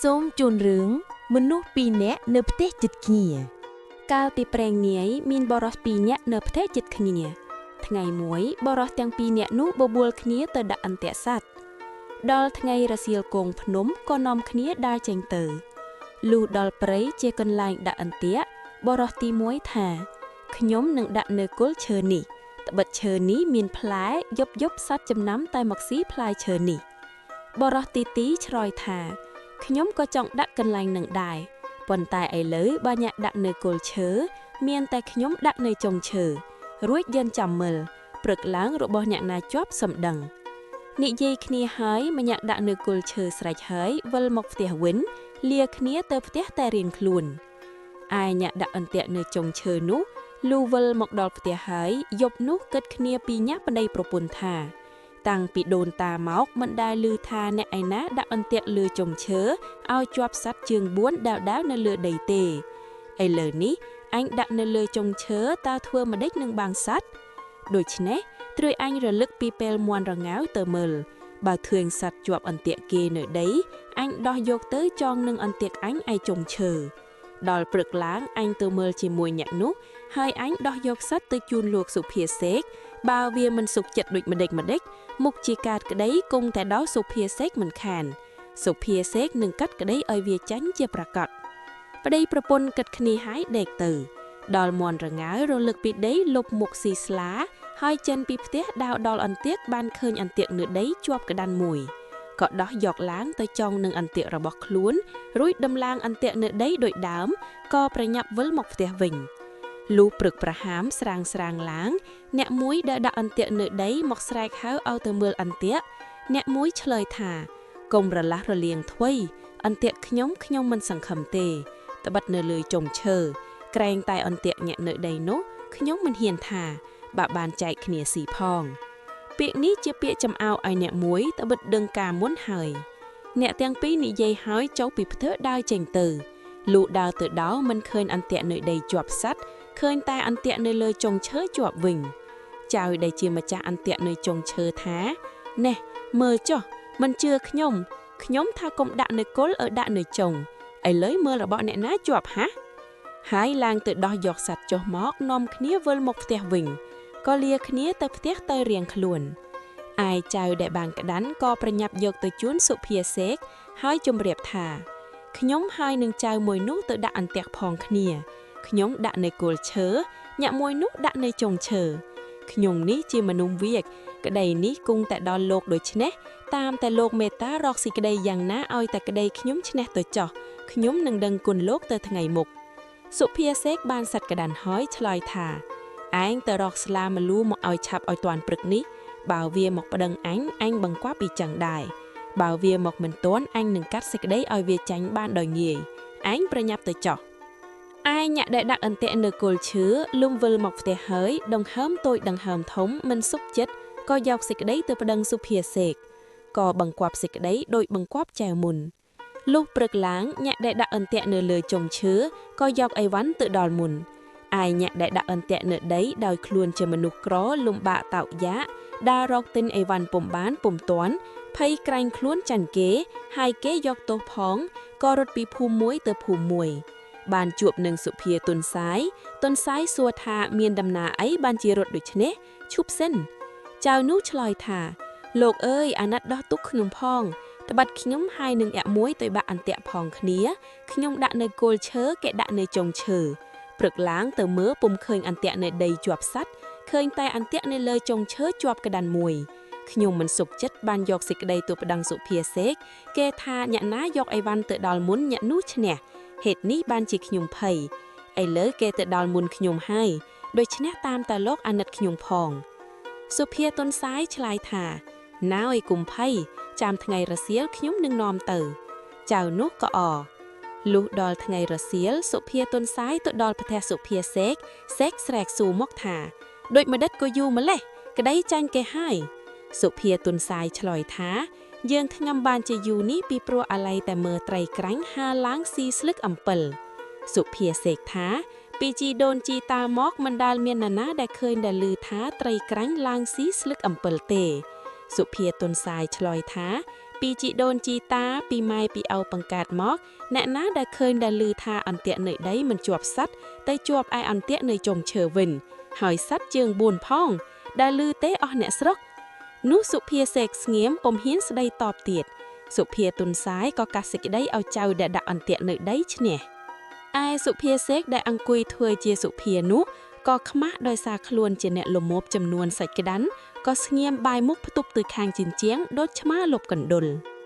សូមជូនរឿងមនុស្សពីរនាក់នៅផ្ទះជិតគ្នា កាលពីព្រេងនាយមានបរិសពីរនាក់នៅផ្ទះជិតគ្នា ថ្ងៃមួយបរិសទាំងពីរនាក់នោះបបួលគ្នាទៅដាក់អន្ទាក់សត្វដល់ថ្ងៃរសៀលគងភ្នំក៏នាំគ្នាដើរចេញទៅលុះដល់ព្រៃជាកន្លែងដាក់អន្ទាក់បរិសទី1ថាខ្ញុំនឹងដាក់នៅគល់ឈើនេះត្បិតឈើនេះមានផ្លែយប់យប់សត្វចំណាំតែមកស៊ីផ្លែឈើនេះបរិសទី2ឆ្លើយថាខ្ញុំក៏ចង់ដាក់កន្លែងនឹងដែរ ប៉ុន្តែឥឡូវបើអ្នកដាក់នៅគល់ឈើមានតែខ្ញុំដាក់នៅចុងឈើរួចយើងចាំមើលព្រឹកឡើងរបស់អ្នកណាជាប់សំដឹងនិយាយគ្នាហើយម្នាក់ដាក់នៅគល់ឈើស្រេចហើយវិលមកផ្ទះវិញលាគ្នាទៅផ្ទះតែរៀងខ្លួនឯអ្នកដាក់អន្ទាក់នៅចុងឈើនោះលូវិលមកដល់ផ្ទះហើយយប់នោះគិតគ្នាពីញាក់ប្តីប្រពន្ធថាតាំងពីដូនតាមកមិនដែលឮថាអ្នកឯណាដាក់អន្ទាក់លើចុងឈើឲ្យជាប់សត្វជើង4ដាវៗនៅលើដីទេឥឡូវនេះអញដាក់នៅលើចុងឈើតើធ្វើម្ដេចនឹងបាងសត្វដូច្នេះត្រួយអញរលឹកពីពេលមន់រងាវទៅមើលបើឃើញសត្វជាប់អន្ទាក់គេនៅដីអញដោះយកទៅចងនឹងអន្ទាក់អញឯចុងឈើដល់ព្រឹកឡើងអញទៅមើលជាមួយអ្នកនោះហើយអញដោះយកសត្វទៅជូនលោកសុភាសេកបើវាមិនសុខចិត្តដូចម្ដេចម្ដេចមុខជាកាតក្តីគង់តែដល់សុភាសេកមិនខានសុភាសេកនឹងកាត់ក្តីឲ្យវាចាញ់ជាប្រកបប្តីប្រពន្ធគិតគ្នាហើយដេកទៅដល់មន់រងាវរលឹកពីដីលុបមុខស៊ីស្លាហើយចិនពីផ្ទះដើរដល់អន្ទាក់បានឃើញអន្ទាក់នៅដីជាប់ក្តាន់មួយក៏ដោះយកឡើងទៅចងនឹងអន្ទាក់របស់ខ្លួនរួចដំឡើងអន្ទាក់នៅដីដូចដើមក៏ប្រញាប់វិលមកផ្ទះវិញលុះព្រឹកប្រហាមស្រាងស្រាងឡើងអ្នកមួយដែលដាក់អន្ទាក់នៅដីមកស្រែកហៅឲ្យទៅមើលអន្ទាក់អ្នកមួយឆ្លើយថាកុំរលាស់រលាងថ្វីអន្ទាក់ខ្ញុំខ្ញុំមិនសង្ឃឹមទេត្បិតនៅលើចុងឈើក្រែងតែអន្ទាក់ញាក់នៅដីនោះខ្ញុំមិនហ៊ានថាបើបានចែកគ្នាស៊ីផងពាក្យនេះជាពាក្យចំអៅឲ្យអ្នកមួយត្បិតដឹងការមុនហើយអ្នកទាំងពីរនិយាយហើយចូលពីផ្ទះដើរចេញទៅលុះដើរទៅដល់មិនឃើញអន្ទាក់នៅដីជាប់សត្វឃើញតែអន្ទាក់នៅលើចុងឈើជាប់វិញចៅដែលជាម្ចាស់អន្ទាក់នៅចុងឈើថាណែមើលចុះមិនជឿខ្ញុំខ្ញុំថាកុំដាក់នៅគល់ឲ្យដាក់នៅចុងឥឡូវមើលរបស់អ្នកណាជាប់ហាហើយឡើងទៅដោះយកសត្វចុះមកនាំគ្នាវិលមកផ្ទះវិញក៏លាគ្នាទៅផ្ទះទៅរៀងខ្លួនឯចៅដែលបានក្តាន់ក៏ប្រញាប់យកទៅជូនសុភាសេកហើយជម្រាបថាខ្ញុំហើយនឹងចៅមួយនោះទៅដាក់អន្ទាក់ផងគ្នាខ្ញុំដាក់នៅគល់ឈើអ្នកមួយនោះដាក់នៅចុងឈើខ្ញុំនេះជាមនុស្សវាកក្តីនេះគង់តែដល់លោកដូច្នេះតាមតែលោកមេត្តារកសេចក្តីយ៉ាងណាឲ្យតែក្តីខ្ញុំឈ្នះទៅចោះខ្ញុំនឹងដឹងគុណលោកទៅថ្ងៃមុខសុភាសេកបានសัตว์ក្តាន់ហើយឆ្លើយថាឯងទៅរកស្លាមលូមកឲ្យឆាប់ឲ្យទាន់ព្រឹកនេះបើវាមកប្តឹងអញអញបង្គាប់ពីចឹងដែរបើវាមកមិនទាន់អញនឹងកាត់សេចក្តីឲ្យវាចាញ់បានដោយងាយឯងប្រញាប់ទៅចោះឯអ្នកដែលដាក់អន្ទាក់នៅគល់ឈើលំវិលមកផ្ទះហើយដង្ហើមតូចដង្ហើមធំមិនសុខចិត្តក៏យកសេចក្តីទៅប្តឹងសុភាសេកក៏បង្គាប់សេចក្តីដោយបង្គាប់ចៅមុនលុះព្រឹកឡើងអ្នកដែលដាក់អន្ទាក់នៅលើចុងឈើក៏យកអីវ៉ាន់ទៅដល់មុនឯអ្នកដែលដាក់អន្ទាក់នៅដីដោយខ្លួនជាមនុស្សក្រលំបាកតោកយ៉ាកដើររកទិញអីវ៉ាន់ពុំបានពុំទាន់ភ័យក្រែងខ្លួនចាញ់គេហើយគេយកទោសផងក៏រត់ពីភូមិមួយទៅភូមិមួយបានជួបនឹងសុភាទុនសាយទុនសាយសួរថាមានដំណើរអីបានជារត់ដូច្នេះឈប់សិនចៅនោះឆ្លើយថាលោកអើយអាណិតដោះទុកខ្ញុំផងត្បិតខ្ញុំហើយនឹងអ្នកមួយទៅបាក់អន្ទាក់ផងគ្នាខ្ញុំដាក់នៅគល់ឈើគេដាក់នៅចុងឈើព្រឹកឡើងទៅមើលពុំឃើញអន្ទាក់នៅដីជាប់សត្វឃើញតែអន្ទាក់នៅលើចុងឈើជាប់ក្តាន់មួយខ្ញុំមិនសុខចិត្តបានយកសេចក្តីទៅប្តឹងសុភាសេកគេថាអ្នកណាយកអីវ៉ាន់ទៅដល់មុនអ្នកនោះឈ្នះហេតុនេះបានជាខ្ញុំភ័យឥឡូវគេទៅដល់មុនខ្ញុំហើយដូច្នេះតាមតែលោកអាណិតខ្ញុំផងសុភាទុនសាយឆ្លើយថាណាអើយគុំភ័យចាំថ្ងៃរសៀលខ្ញុំនឹងនាំទៅចៅនោះក៏អលុះដល់ថ្ងៃរសៀលសុភាទុនសាយទៅដល់ផ្ទះសុភាសេកសេកស្រែកសួរមកថាដូចម្ដេចក៏យូរម្លេះក្តីចាញ់គេហើយសុភាទុនសាយឆ្លើយថាយើងខ្ញុំបានជាយូរនេះពីព្រោះអាល័យតែមើលត្រីក្រាញ់ហាឡើងស៊ីស្លឹកអំពិលសុភាសេកថាពីជីដូនជីតាមកមិនដែលមាននរណាដែលឃើញដែលឮថាត្រីក្រាញ់ឡើងស៊ីស្លឹកអំពិលទេសុភាទុនសាយឆ្លើយថា ពីជីដូនជីតាពីម៉ែពីឪបង្កើតមក អ្នកណាដែលឃើញដែលឮថាអន្ទាក់នៅដីមិនជាប់សត្វ ទៅជាប់ឯអន្ទាក់នៅចុងឈើវិញ ហើយសត្វជើងបួនផង ដែលឮទេអស់អ្នកស្រុក នោះសុភាសេកស្ងៀមពុំហ៊ានស្ដីតបទៀត សុភាទុនសាយក៏កាត់សេចក្តីឲ្យចៅដែលដាក់អន្ទាក់នៅដីឈ្នះ។ ឯសុភាសេកដែលអង្គុយធ្វើជាសុភានោះ ក៏ខ្មាស់ដោយសារខ្លួនជាអ្នកលមោបចំនួនសាច់ក្តាន់ ក៏ស្ងៀមបាយមុខផ្ទប់ទៅខាងជញ្ជាំងដូចឆ្មាលុបកណ្ដុល។